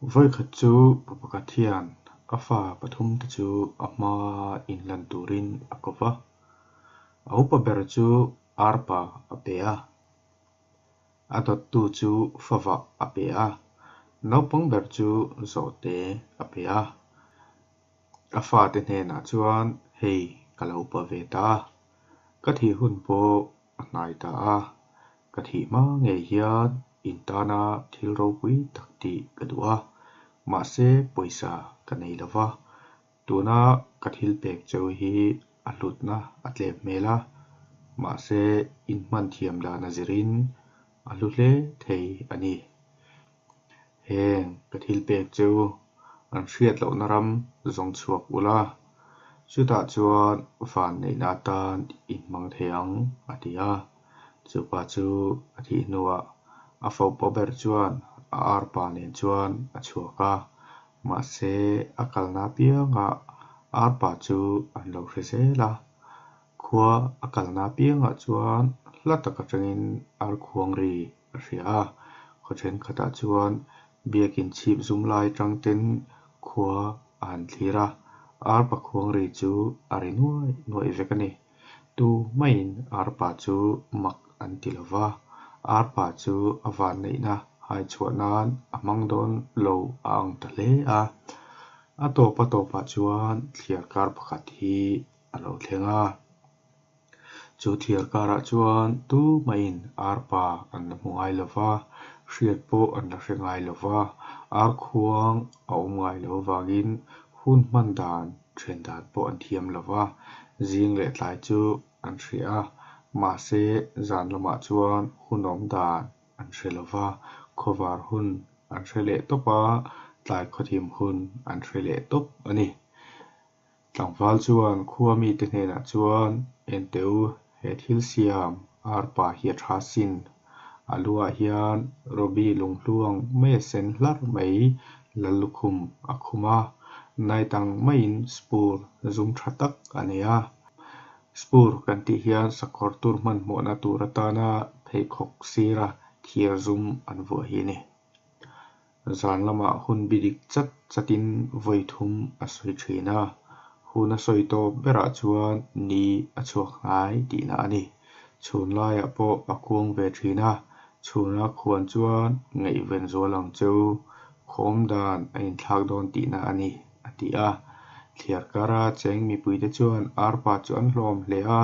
Vawikhat chu pa pakhat hian a fa pathumte chu a hmaa inlan turin a ko va. A upa ber chu arpa a pe a, a dawttu chu favah a pe a, naupang ber chu zawhte a pe a. A fate hnenah chuan, Hei, ka lo upa ve ta a, ka thih hun pawh a hnai ta a, ka thih hma ngei hian in tana thil ropui tak tih ka duh a, mahse pawisa ka nei lo va, tuna ka thil pek cheu hi a hlutna a tlem hmel a, mahse in hman thiam dan a zirin a hlu hle thei a ni. Heng ka thil pek cheu an hriat lohna ram zawng chhuak ula, chutah chuan van neihna atan in hmang thei ang, a ti a. Chupa chu a thih hnuah a faupa ber chuan a arpa nen chuan a chhuak a, mahse a kalna apiangah arpa chu an lo hre zel a. Khua a kalna apiangah chuan hla tak atangin arkhuang ri a hria a, khaw thenkhatah chuan biakin chhip zum lai atang ten khua a han thlir a, arpa khuang ri chu a ri nuai nuai vek a ni. Tu maiin arpa chu mak an ti lo va, arpa chu a vanneihna hai chhuah nan a hmang dawn lo a ang ta hle a. A tawp a tawpah chuan thliar kar pakhat hi a lo thleng a. Chu thliar karah chuan tu maiin arpa an la hmu ngai lo va, hriat pawh an la hre ngai lo va, arkhuang a awm ngai lo avangin hun hman dan then dan pawh an thiam lo va, zing leh tlai chu an hria a, mahse zan lamah chuan hun awm dan an hre lo va, khawvar hun an hre leh tawp a, tlai khawthim hun an hre leh tawp a ni. Tlangval chuan khua mite hnenah chuan, Enteh u, he thil siam arpa hi a tha sin. A luah hian Robbie lunghluang mai a sen hlar mai Lallukhum a khum a, night ang maiin spur zum tha tak a nei a. Spur kan tih hian sakawr tur hmanhmawhna tur atana pheikhawk sira thir zum an vuah hi a ni. Zan lamah hun bi dik chat chatin vawi thum a sawi thin a, hun a sawi tawp berah chuan ni a chhuak hnai tihna a ni. Chhun laiah pawh a kuang ve thin a, chhuna khuan chuan ngaihven zual ang cheu khawm dan a inthlak dawn tihna a ni, a ti a. Thliar kara cheng mipuite chuan arpa chu an hlawm hle a,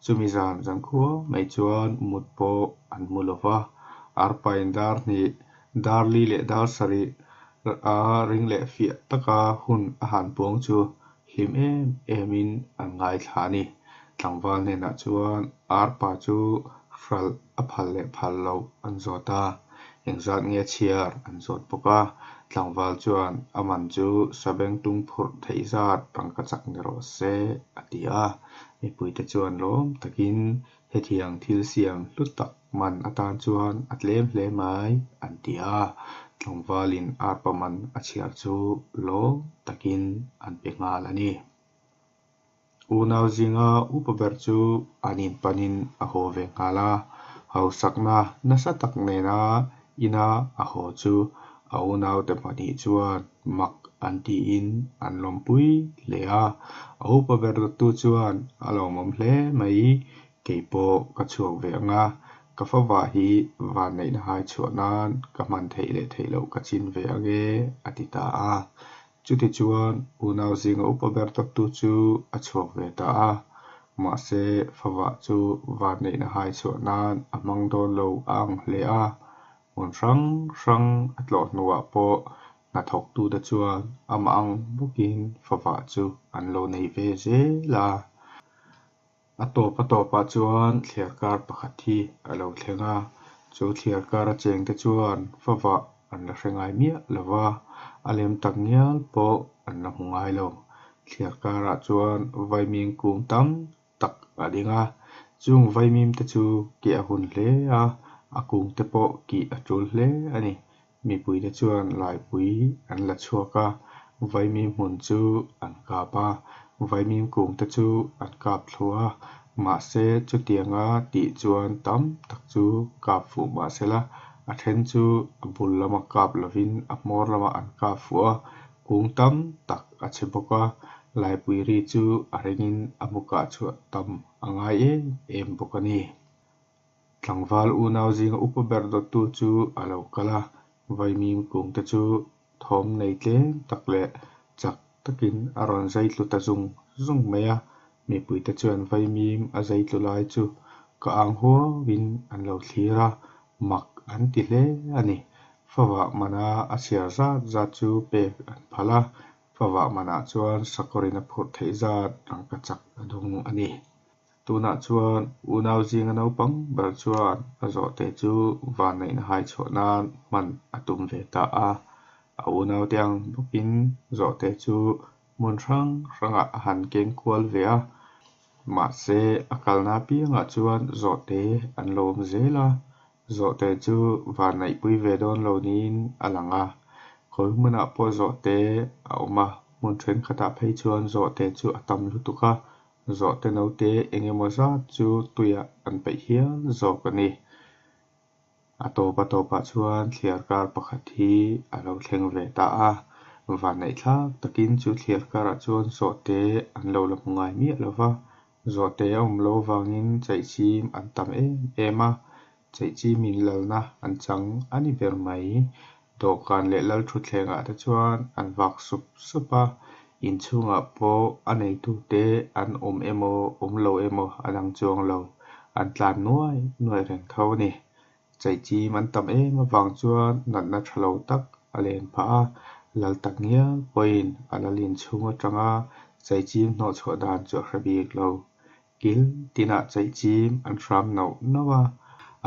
chumi zan zankhua mai chuan mut pawh an mu lo va, arpa in dar hnih Darli leh Darsarih a ring leh fiah taka hun a han puang chu hlim em emin an ngaithla a ni. Tlangval hnenah chuan arpa chu hralh a phal leh phal loh an zawt a, engzat nge chhiar an zawt bawk a. Tlangval chuan a man chu sabengtung phurh theih zat rangkachak ni rawh se a ti a. Mipuite chuan lawm takin Hetiang thil siam hlu tak man atan chuan a tlem hle mai, an ti a. Tlangvalin arpa man a chhiar chu lawm takin an pe nghal a ni. Unau zinga upa ber chu an inpanin a haw ve nghal a, hausakna nasa tak nena ina a haw chu a unaute pahnih chuan mak an tiin an lawmpui hle a. A upa ber dawttu chuan a lawmawm hle mai, kei pawh ka chhuak ve ang a, ka favah hi vanneihna hai chhuah nan ka hman theih leh theih loh ka chin ve ang e, a ti ta a. Chutichuan unau zinga upa ber dawttu chu a chhuak ve ta a, mahse favah chu vanneihna hai chhuah nan a hmang dawn lo a ang hle a. Hmun hrang hrang a tlawh hnuah pawh hnathawktute chuan amah ang bawkin favah chu an lo nei ve zel a. A tawp a tawpah chuan thliarkar pakhat hi a lo thleng a, chu thliarkar a chengte chuan favah an la hre ngai miah lo va, a lem tak ngial pawh an la hmu ngai lo. Thliarkarah chuan vaimim kung tam tak a ding a, chung vaimim te chu keh a hun hle a, a kung te pawh kih a tul hle a ni. Mipui te chuan laipui an la chhuak a, vaimim hmun chu an kap a, vaimim kung te chu an kap thlu a, mahse chutianga tih chuan tam tak chu kap fuh mahsela. A then chu a bul lama kap lovin a hmawr lamah an kap fuh a, kung tam tak a chhe bawk a, laipui ri chu a ringin a hmu kah chhuah tam a ngai em em bawk a ni. Tlangval unau zinga upa ber dawttu chu a lo kal a, vaimim kungte chu thawm nei tlem tak leh chak takin a rawn zai tlu ta zung zung mai a, mipuite chuan vaimim a zai tlu lai chu ka ang huauin an lo thlir a, mak an ti hle a ni. Favah mana a chhiar zat zat chu pek an phal a, favah manah chuan sakawrin a phurh theih zat rangkachak a dawng a ni. Tunah chuan unau zinga naupang ber chuan a zawhte chu vanneihna hai chhuah nan hman a tum ve ta a. A unaute ang bawkin zawhte chu hmun hrang hrangah a han keng kual ve a. Mahse, a kalna apiangah chuan zawhte an lo awm zel a. Zawhte chu vanneihpui ve dawn lo niin a lang a. Khawi hmunah pawh zawhte a awm a, hmun thenkhatah phei chuan zawhte chu a tam lutuk a, Zawhte naute eng emaw zat chu tuiah an peih hial zawk a ni. A tawp a tawpah chuan thliar kar pakhat hi a lo thleng ve ta a. Vanneih thlak takin chu thliar karah chuan zawhte an lo la hmu ngai miah lo va. Zawhte a awm lo avangin chaihchim an tam em em a, Chaihchimin lalna an chang a ni ber mai. Dawhkan leh lal thutthlengah te chuan an vak sup sup a, inchhungah pawh a neitute an awm emaw awm lo emaw a dang chuang lo, an tlan nuai nuai reng tho a ni. Chaihchim an tam em avang chuan natna tha lo tak a len phah a, lal tak ngial pawhin a lal inchhung atanga chaihchim hnawhchhuah dan chu a hre bik lo. Kil tinah chaihchim an hram nauh nauh a,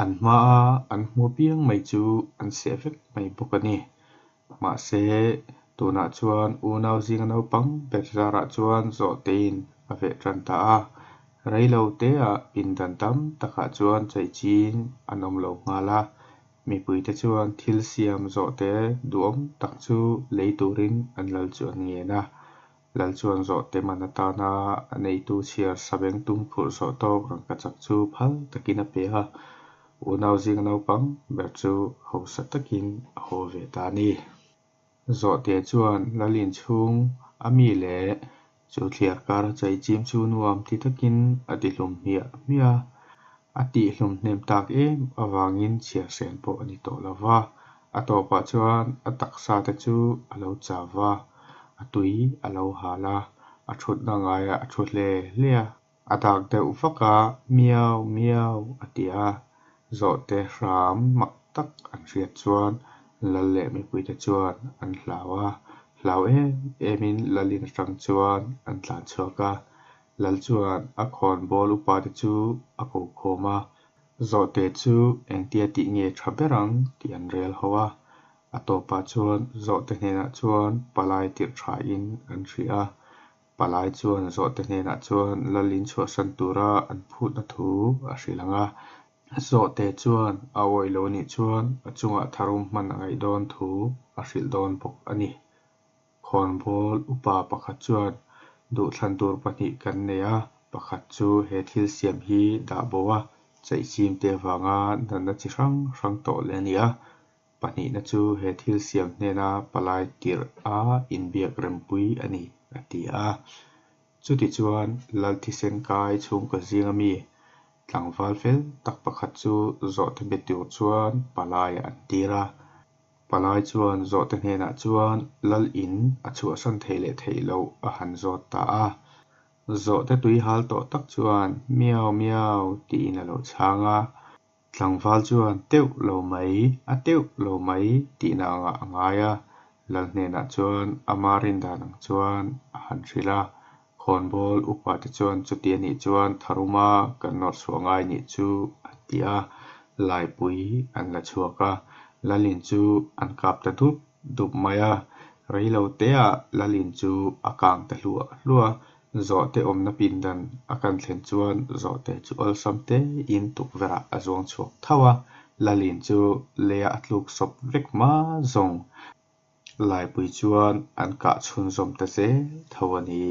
an hmaa an hmu piang mai chu an seh vek mai bawk a ni. Mahse, tunah chuan unau zinga naupang ber zarah chuan zawhtein a veh tan ta a, reilo teah pindan tam takah chuan chaihchim an awm lo nghal a, mipuite chuan thil siam zawhte duhawm tak chu lei turin an lal chu an ngen a. Lal chuan zawhte man atana a neitu chhiar sabeng tum phurh zawh tawk rangkachak chu phal takin a pe a, unau zinga naupang ber chu hausa takin a haw ve ta a ni. Zawhte chuan Lal inchhung a mi leh chu thliar kar a chaichim chu nuam ti takin a ti hlum hmiah hmiah a, a tihhlum hnem tak em avangin chhiar sen pawh a ni tawh lo va, a tawpah chuan a taksa te chu a lo chau va. A tui a lo hal a, a thutna ngaiah a thu hle hle a. A dak deuh vak a, miau miau a ti a. Zawhte hram mak tak an hriat chuan Lal leh mipuite chuan an hlau a, hlau em emin Lalin atang chuan an tlan chhuak a. Lal chuan a khawnbawl upate chu a ko khawm a, zawhte chu engtia tih nge tha ber ang tih an rel ho a. A tawpah chuan zawhte hnenah chuan palai tirh thain an hrilh a, palai chuan zawhte hnenah chuan lal in chhuahsan tura an phutna thu a hrilh ang a, zawhte chuan a awih lo nih chuan a chungah tharum hman a ngaih dawn thu a hrilh dawn bawk a ni. Khawnbawl upa pakhat chuan duhthlan tur pahnih kan nei a, pakhat chu he thil siam hi dah bo a, chaihchim te avanga natna chi hrang hrang tawh leh a ni a, Pahnihna chu he thil siam hnena palai tirh a inbiak rempui a ni, a ti a. Chutichuan, Lal thisen kai chhungkaw zinga mi tlangval fel tak pakhat chu zawhte be tur chuan palai an tir a. Palai chuan zawhte hnenah chuan Lal in a chhuahsan theih leh theih loh a han zawt ta a. Zawhte tui hal tawh tak chuan miau miau tiin a lo chhang a. Tlangval chuan teuh lo mai, a teuh lo mai tihna angah a ngai a, Lal hnenah chuan ama rindan ang chuan a han hrilh a, khawnbawl upa te chuan chuti a nih chuan tharuma kan nawrh chhuah ngai nih chu a ti a, Laipui an la chhuak a, Lalin chu an kap ta dup dup mai a, reilo teah Lalin chu a kang ta hluah hluah a, Zawhte awmna pindan a kan thlen chuan zawhte chu awlsam tein tukverhah a zuang chhuak tho a, Lalin chu leiah a tluk sawp vek hma zawng. Laipui chuan an kah chhunzawm ta zel tho a ni.